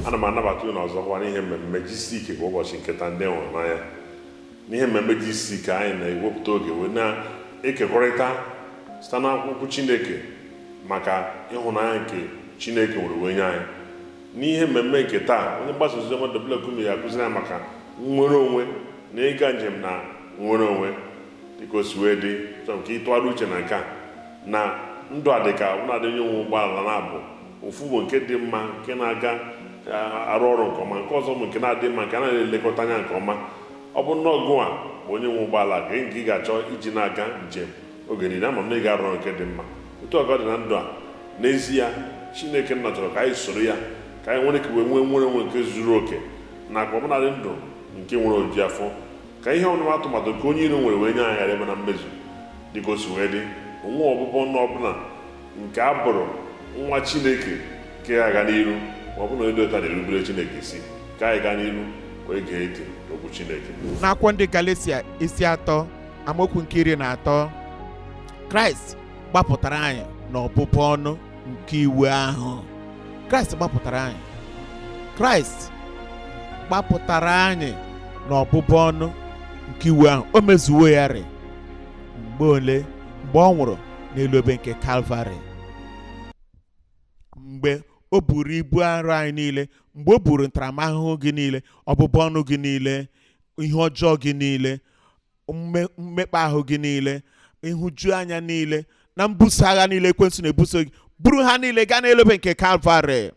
Ana m anabata unu ọzọkwa n'ihe mmemme GCK kwa ụbọchị nke taa. Ndị hụrụ n'anya, n'ihe mmemme GCK, anyị na-ewepụta oge wee na-ekekọrịta site n'akwụkwọ Chineke maka ịhụnanya nke Chineke nwere wee nye anyị. N'ihe mmemme nke taa, onye mgbasa oziọma W. Kumuyi ga-akụziri anyị maka nnwere onwe na ịga njem na nnwere onwe. Dịka o si wee dị, chọrọ m ka ịtụgharị uche na nke a, na ndụ a dịka ọbụladị onye nwe ụgbọala na-abụ. Ofu bụ nke dị mma, nke na-aga arụ ọrụ nke ọma. Nke ọzọ bụ nke na-adị mma, nke a na-elekọta anya nke ọma. Ọ bụ nnọọ gụnwa bụ onye nwe ụgbọala ka nke ị ga-achọ iji na-aga njem oge niile. Ama m na ị ga-arụ ọrụ nke dị mma. Otu ọgọ dị na ndụ a. N'ezie, Chineke nna chọrọ ka anyị soro ya, ka anyị nwere ike wee nwee nwere onwe nke zuru oke, nakwa ọbụladị ndụ nke nwere oju afọ, ka ihe ọnụma atụmatụ nke onye iro nwere wee nye anyị ghara ebe na mmezu. Dịka o si wee dị, onwe ọbụbọ ọnụ ọbụla nke a bụrụ nwa Chineke nke ga-aga n'iru ma ọ bụ na onye dị otu a na-erubere Chineke isi. Ka anyị gaa n'iru wee gee ntị n'okwu Chineke. N'akwụkwọ ndị Galesia isi 3, amaokwu nke 13, Kraịst gbapụtara anyị n'ọbụbụ ọnụ nke iwu ahụ. Kraịst gbapụtara anyị. Kraịst gbapụtara anyị n'ọbụbụ ọnụ nke iwu ahụ. O mezuwo ya rị mgbe ole mgbe ọ nwụrụ n'elu obe nke Kalvarị, mgbe o buru ibu arụ anyị niile, mgbe o buru ntaramahụhụ gị niile, ọbụbụ ọnụ gị niile, ihe ọjọọ gị niile, mmekpa ahụ gị niile, nhụju anya niile na mbuso agha niile ekwensu na-ebuso gị, buru ha niile gaa n'elu obe nke Kalvarị.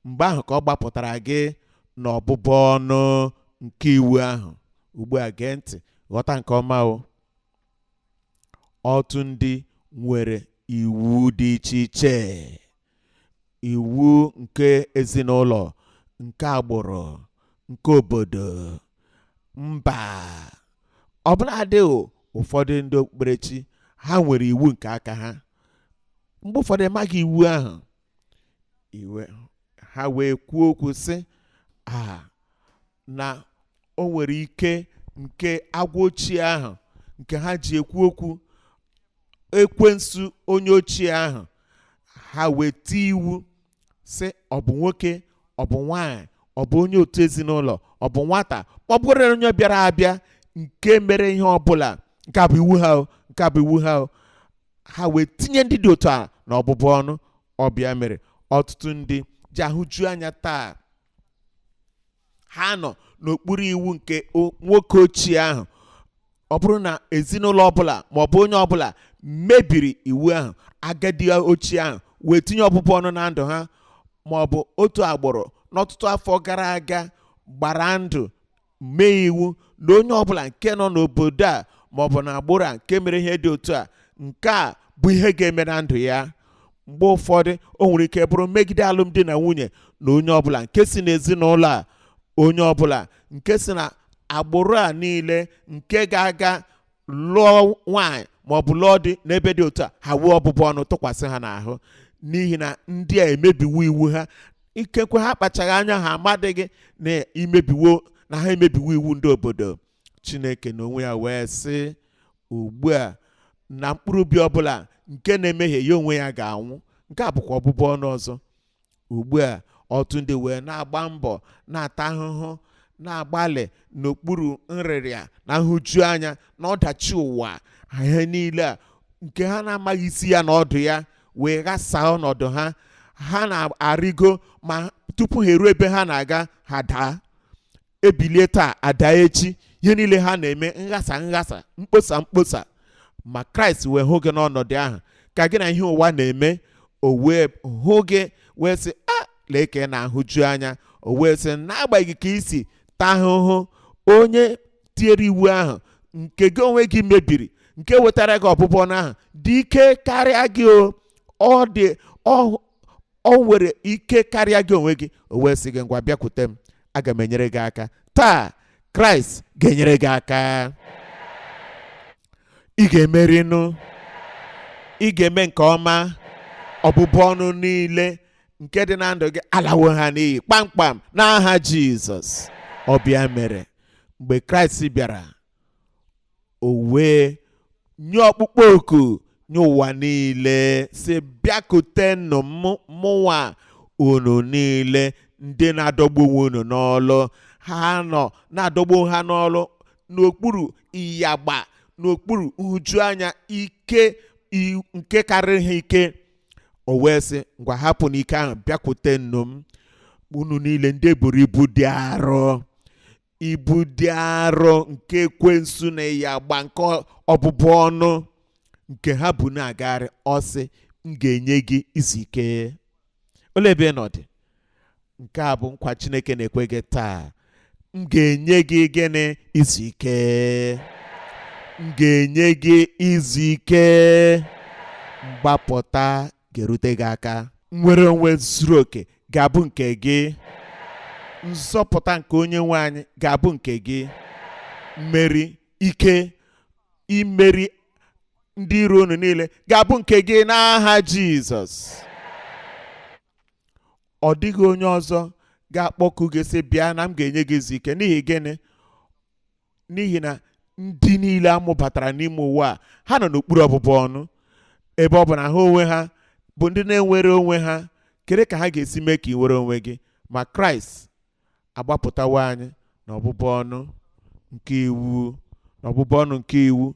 Mgbe ahụ ka ọ gbapụtara gị n'ọbụbụ ọnụ nke iwu ahụ. Ugbu a, gee ntị, ghọta nke ọma o. Ọtụ ndị nwere iwu dị iche iche, iwu nke ezinụlọ, nke agbụrụ, nke obodo, mba, ọbụladị ụfọdụ ndị okpukperechi, ha nwere iwu nke aka ha. Mgbe ụfọdụ amaghị iwu ahụ iwe ha wee kwuo okwu sị a na o nwere ike nke agwọ ochie ahụ nke ha ji ekwu okwu, ekwensu onye ochie ahụ. Ha wee tie iwu sị, ọ bụ nwoke, ọ bụ nwanyị, ọ bụ onye otu ezinụlọ, ọ bụ nwata, ọ bụrụ onye bịara abịa nke mere ihe ọbụla, nke a bụ iwu ha o, nke a bụ iwu ha o. Ha wee tinye ndị dị otu a na ọbụbụ ọnụ. Ọbịa mere ọtụtụ ndị ji ahụju anya taa. Ha nọ n'okpuru iwu nke nwoke ochie ahụ. Ọ bụrụ na ezinụlọ ọbụla ma ọ bụ onye ọbụla mebiri iwu ahụ, agadi ochie ahụ wee tinye ọbụbụ ọnụ na ndụ ha, ma ọ bụ otu agbụrụ n'ọtụtụ afọ gara aga gbara ndụ mee iwu na onye ọbụla nke nọ n'obodo a ma ọ bụ na agbụrụ a nke mere ihe dị otu a, nke a bụ ihe ga-eme na ndụ ya. Mgbe ụfọdụ o nwere ike bụrụ megide alụmdi na nwunye, na onye ọbụla nke si n'ezinụlọ a, onye ọbụla nke si na agbụrụ a niile nke ga-aga lụọ nwaanyị ma ọ bụ lụọ di n'ebe dị otu a, ha wuo ọbụbụ ọnụ tụkwasị ha n'ahụ, n'ihi na ndị a emebiwo iwu ha. Ikekwe ha kpachaghị anya, ha amadịghị na imebiwo na ha emebiwo iwu ndị obodo. Chineke n'onwe ya wee sị ugbu a na mkpụrụ obi ọbụla nke na-emehie, ya onwe ya ga-anwụ. Nke a bụkwa ọbụbụ ọnụ ọzọ. Ugbu a, ọtụtụ ndị wee na-agba mbọ, na-ata ahụhụ, na-agbalị n'okpuru nrịrịa na nhụju anya na ọdachi ụwa, ihe niile a nke ha na-amaghị isi ya na ọdụ ya, wee ghasaa ọnọdụ ha. Ha na-arịgo, ma tupu ha eruo ebe ha na-aga, ha daa, ebilie taa, ada echi. Ihe niile ha na-eme, nghasa nghasa, mkposa mkposa. Ma Kraịst wee hụ gị n'ọnọdụ ahụ ka gị na ihe ụwa na-eme. O wee hụ gị wee sị, a lee ka ị na-ahụju anya. O wee sị, n'agbanyeghị ka isi taa ahụhụ, onye tinyere iwu ahụ nke gị onwe gị mebiri, nke wetara gị ọbụbụ ọnụ ahụ, dị ike karịa gị. O ọ dị ọ nwere ike karịa gị onwe gị. O wee sị gị, ngwa, bịakwute m, aga m enyere gị aka. Taa Kraịst ga-enyere gị aka. Ị ga-emerinụ, ị ga-eme nke ọma. Ọbụbụ ọnụ niile nke dị na ndụ gị, alawo ha n'iyi kpamkpam n'aha Jizọs. Ọbịa mere mgbe Kraịst bịara, o wee nye ọkpụkpọ oku nye ụwa niile, si bịakutenụ m, mụnwa, unu niile. Ndị na-adọgbu onwe unu n'ọlụ. Ha nọ na-adọgbu ha n'ọlụ n'okpuru ịyagba, n'okpuru nhụjuanya, ike nke karịrị ha ike. O wee sị, ngwa, hapụ n'ike ahụ, bịakwute nnu m, unu niile ndị eburu ibu dị arọ, ibu dị arọ nke ekwensu na ịyagba nke ọbụbụ ọnụ nke ha bụ na-agagharị. Ọ sị, m ga-enye gị izu ike. Olee ebe ị nọ dị? Nke a bụ nkwa Chineke na-ekwe gị taa. M ga-enye gị gịnị? Izu ike. M ga-enye gị izu ike. Mgbapụta ga-erute gị aka. Nnwere onwe zuru oke ga-abụ nke gị. Nzọpụta nke onye nwe anyị ga-abụ nke gị. Mmeri, ike imeri ndị iro unu niile ga-abụ nke gị n'aha Jizọs. Ọ dịghị onye ọzọ ga-akpọku gị sị, bịa na m ga-enye gị izu ike. N'ihi gịnị? N'ihi na ndị niile amụbatara n'ime ụwa a, ha nọ n'okpuru ọbụbụ ọnụ. Ebe ọ bụ na ha onwe ha bụ ndị na-enwere onwe ha, kedu ka ha ga-esi mee ka ị nwere onwe gị? Ma Kraịst agbapụtawo anyị n'ọbụbụ ọnụ nke iwu, n'ọbụbụ ọnụ nke iwu,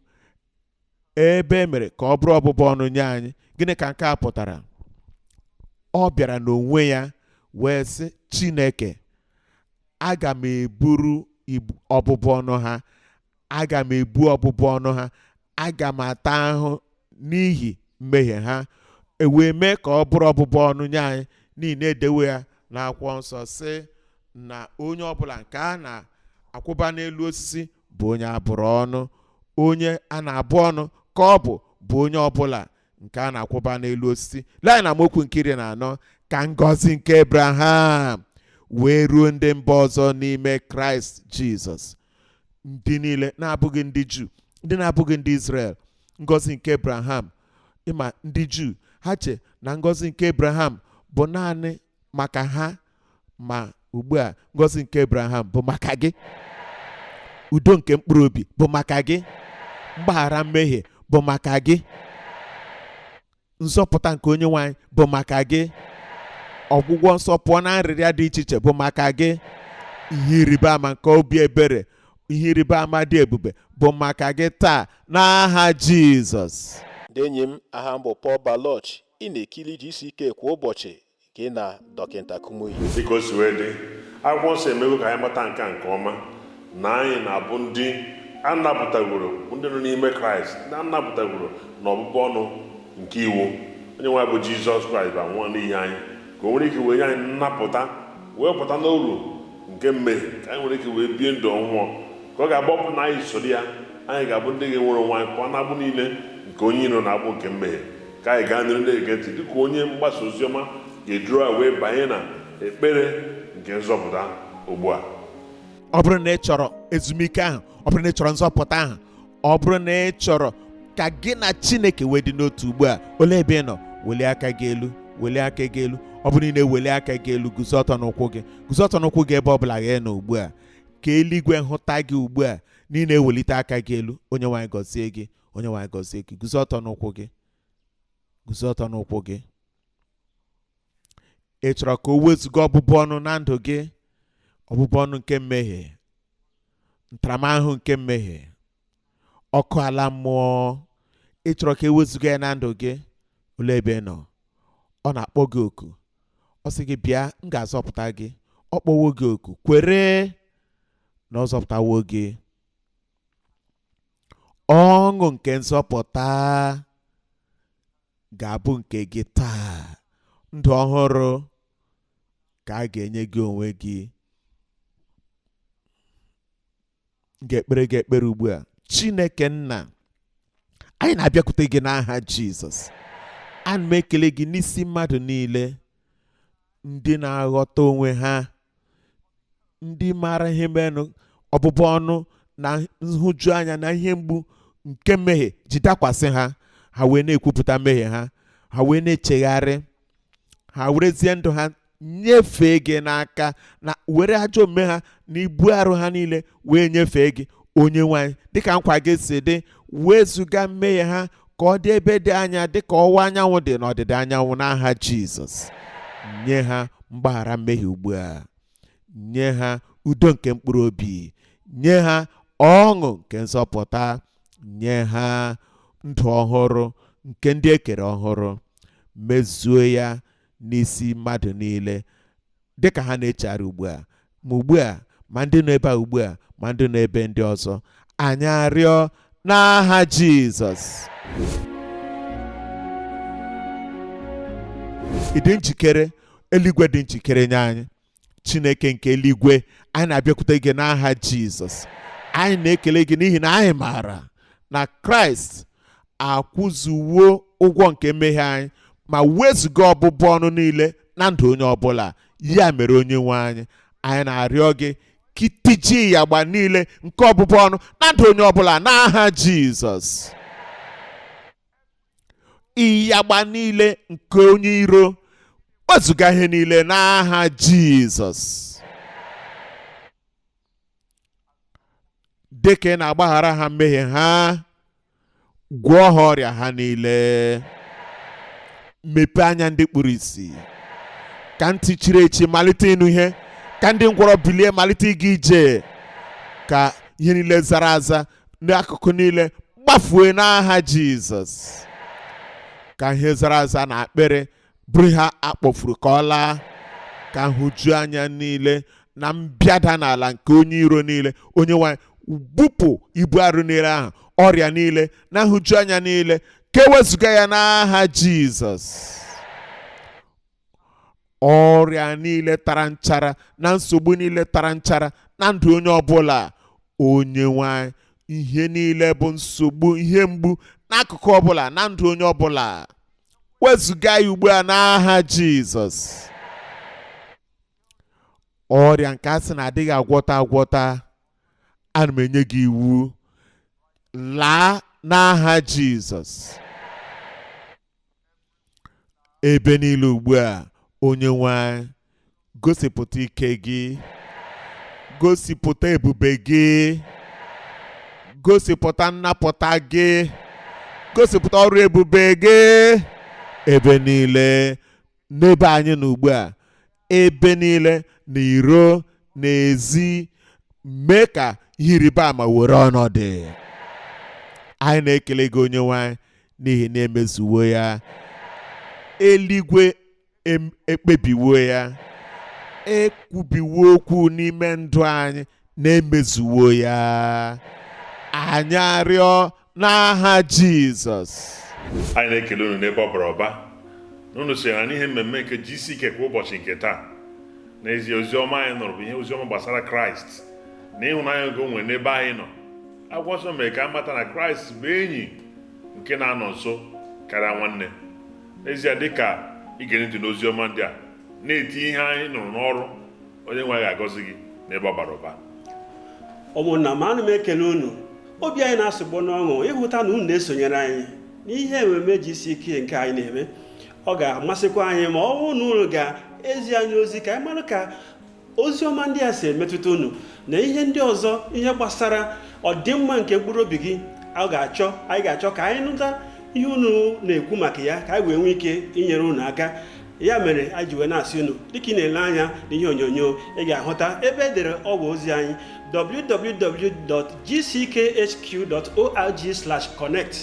ebe e mere ka ọ bụrụ ọbụbụ ọnụ nye anyị. Gịnị ka nke a pụtara? Ọ bịara n'onwe ya wee sị, Chineke, aga m eburu ọbụbụ ọnụ ha, aga m ebu ọbụbụ ọnụ ha, aga m ata ahụ n'ihi mmehie ha. E wee mee ka ọ bụrụ ọbụbụ ọnụ nye anyị, n'ihi na edewe ya n'akwụkwọ nsọ sị na onye ọbụla nke a na-akwụba n'elu osisi bụ onye abụrụ ọnụ. Onye a na-abụ ọnụ ka ọ bụ onye ọbụla nke a na-akwụba n'elu osisi. Lee anya na amaokwu nke 14. Ka ngọzi nke Abraham wee ruo ndị mba ọzọ n'ime Kraịst Jizọs. Ndị niile na-abụghị ndị Juu, ndị na-abụghị ndị Izrel, ngọzi nke Abraham. Ịma ndị Juu ha che na ngọzi nke Abraham bụ naanị maka ha, ma ugbu a ngọzi nke Abraham bụ maka gị. Udo nke mkpụrụ obi bụ maka gị. Mgbaghara mmehie bụ maka gị. Nzọpụta nke onye nwe anyị bụ maka gị. Ọgwụgwọ nsọ pụọ na nrịrịa dị iche iche bụ maka gị. Ihe ịrịba ama nke obi ebere, ihe ịrịba ama dị ebube bụ maka gị taa n'aha Jizọs. Ndị enyi m, aha m bụ Paul Baloch. Ị na-ekiri GCK kwa ụbọchị, gị na Dọkịta Kumuyi. Dịka o si wee dị, akwụkwọ nsọ emego ka anyị mata nke a nke ọma, na anyị na-abụ ndị a napụtagoro, bụ ndị nọ n'ime Kraịst, ndị a napụtagoro na ọbụbụ ọnụ nke iwu. Onye nwe bụ Jizọs Kraịst bụ anwụọ n'ihi anyị, ka o nwere ike wee nye anyị nnapụta, wee pụta n'uru nke mmehie, ka anyị nwere ike wee bie ndụ ọhụụ. Ka ọ ga-agbapụ na anyị soro ya, anyị ga-abụ ndị ga-enwere onwe anyị pụọ n'agbụ niile nke onye iro na-agbụ nke mmehie. Ka anyị gaa n'ihu na-ege ntị dịka onye mgbasa oziọma ga-eduru anyị wee banye na ekpere nke nzọpụta ugbu a. Ọ bụrụ na ị chọrọ ezumike ahụ, ọ bụrụ na ị chọrọ nzọpụta ahụ, ọ bụrụ na ị chọrọ ka gị na Chineke wee dị n'otu ugbu a, olee ebe ị nọ? Welie aka gị elu, welie aka gị elu. Ọ bụrụ na ị na-eweli aka gị elu, guzo ọtọ n'ụkwụ gị, guzo ọtọ n'ụkwụ gị ebe ọ bụla gị nọ ugbu a, ka eluigwe hụta gị ugbu a na ị na-ewelite aka gị elu. Onye nwe anyị gọzie gị, onye nwe anyị gọzie gị. Guzo ọtọ n'ụkwụ gị, guzo ọtọ n'ụkwụ gị. Ị chọrọ ka o wezuga ọbụbụ ọnụ na ndụ gị, ọbụbụ ọnụ nke mmehie, ntaramahụhụ nke mmehie, ọkụ ala mmụọ. Ị chọrọ ka e wezuga ya na ndụ gị? Olee ebe ị nọ? Ọ na-akpọ gị oku, ọ sị gị bịa, m ga-azọpụta gị. Ọ kpọwo gị oku, kwere na ọ zọpụtawo gị. Ọṅụ nke nzọpụta ga-abụ nke gị taa. Ndụ ọhụrụ ka a ga-enye gị onwe gị. M ga-ekpere gị ekpere ugbu a. Chineke nna, anyị na-abịakwute gị n'aha Jizọs. Ana m ekele gị n'isi mmadụ niile ndị na-aghọta onwe ha, ndị maara ihe menụ ọbụbụ ọnụ na nhụjuanya na ihe mgbu nke mmehie ji dakwasị ha. Ha wee na-ekwupụta mmehie ha, ha wee na-echegharị, ha werezie ndụ ha nyefee gị n'aka, na were ajọ omume ha na ibu arụ ha niile wee nyefee gị, onye nwe anyị, dịka nkwa gị si dị. Wezuga mmehie ha ka ọ dị ebe dị anya dịka ọwụwa anyanwụ dị n'ọdịda anyanwụ n'aha Jizọs. Nye ha mgbaghara mmehie ugbu a, nye ha udo nke mkpụrụ obi, nye ha ọṅụ nke nzọpụta, nye ha ndụ ọhụrụ nke ndị e kere ọhụrụ. Mezuo ya n'isi mmadụ niile dịka ha na-echegharị ugbu a, ma ugbu a, ma ndị nọ ebe a ugbu a, ma ndị nọ ebe ndị ọzọ. Anyị arịọ n'aha Jizọs. Ị dị njikere? Eluigwe dị njikere nye anyị. Chineke nke eluigwe, anyị na-abịakwute gị n'aha Jizọs. Anyị na-ekele gị n'ihi na anyị maara na Kraịst akwụzuwo ụgwọ nke mmehie anyị ma wezụga ọbụbụ ọnụ niile na ndụ onye ọbụla. Ya mere, onye nwe anyị, anyị na-arịọ gị ka i tijie ịyagba niile nke ọbụbụ ọnụ na ndụ onye ọbụla n'aha Jizọs. Ịyagba niile nke onye iro, wezụga ihe niile n'aha Jizọs. Dịka ị na-agbaghara ha mmehie ha, gwọọ ha ọrịa ha niile, mepee anya ndị kpuru ìsì, ka ntị chiri echi malite ịnụ ihe, ka ndị ngwọrọ bilie malite ịga ije, ka ihe niile zara aza n'akụkụ niile gbafue n'aha Jizọs, ka ihe zara aza na akpịrị bụrụ ihe a kpọfuru ka ọ laa, ka nhụju anya niile na mbịada n'ala nke onye iro niile, onye nwe anyị, bupụ ibu arụ niile ahụ, ọrịa niile na nhụju anya niile, ka ewezụga ya n'aha Jizọs. Ọrịa niile tara nchara na nsogbu niile tara nchara na ndụ onye ọbụla, onye nwe anyị, ihe niile bụ nsogbu, ihe mgbu n'akụkụ ọbụla na ndụ onye ọbụla, wezụga ya ugbu a n'aha Jizọs. Ọrịa nke a sị na adịghị agwọta agwọta, ana m enye gị iwu, laa n'aha Jizọs. Ebe niile ugbu a, onye nwe anyị, gosipụta ike gị, gosipụta ebube gị, gosipụta nnapụta gị, gosipụta ọrụ ebube gị ebe niile n'ebe anyị nọ ugbu a, ebe niile na iro na ezi, mee ka ihe ịrịba ama were ọnọdụ. Anyị na-ekele gị onye nwe anyị n'ihi na emezuwo ya, eluigwe ekpebiwo ya, ekwubiwo okwu n'ime ndụ anyị na-emezuwo ya. Anyị arịọ n'aha Jizọs. Anyị na-ekele unu n'ebe ọ bara ụba na unu sonyere n'ihe mmemme nke GCK kwa ụbọchị nke taa. N'ezie, oziọma anyị nụrụ bụ ihe oziọma gbasara Kraịst na ịhụnanya nke o nwere n'ebe anyị nọ. Akwụkwọ nsọ mere ka a mata na Kraịst bụ enyi nke na-anọ nso karịa nwanne. N'ezie, dịka i gere ntị n'oziọma ndị a na-etinye ihe anyị nụrụ n'ọrụ, onye nwe anyị ga-agọzi gị n'ebe ọ bara ụba. Ụmụnna m, ana m ekele unu. Obi anyị na-asụgbọ n'ọṅụ ịhụta na unu na-esonyere anyị n'ihe ememe GCK nke anyị na-eme. Ọ ga-amasịkwa anyị ma ọ bụrụ na unu ga-ezi anyị ozi ka anyị mara ka ozi ọma ndị a si emetụta unu na ihe ndị ọzọ, ihe gbasara ọdịmma nke mkpụrụ obi gị. Anyị ga-achọ ka anyị nụta ihe unu na-ekwu maka ya, ka anyị wee nwee ike inyere unu aka. Ya mere anyị ji wee na-asị unu, dịka ị na-ele anya n'ihe onyonyo, ị ga-ahụta ebe e dere ọwa ozi anyị www.gckhq.org/connect.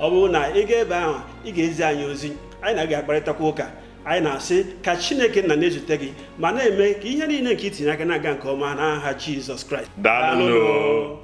Ọ bụrụ na ị gaa ebe ahụ, ị ga-ezi anyị ozi, anyị na gị akparịtakwa ụka. Anyị na-asị ka Chineke nna na-ezute gị ma na-eme ka ihe niile nke itinye aka na-aga nke ọma n'aha Jizọs Kraịst. Daalụ.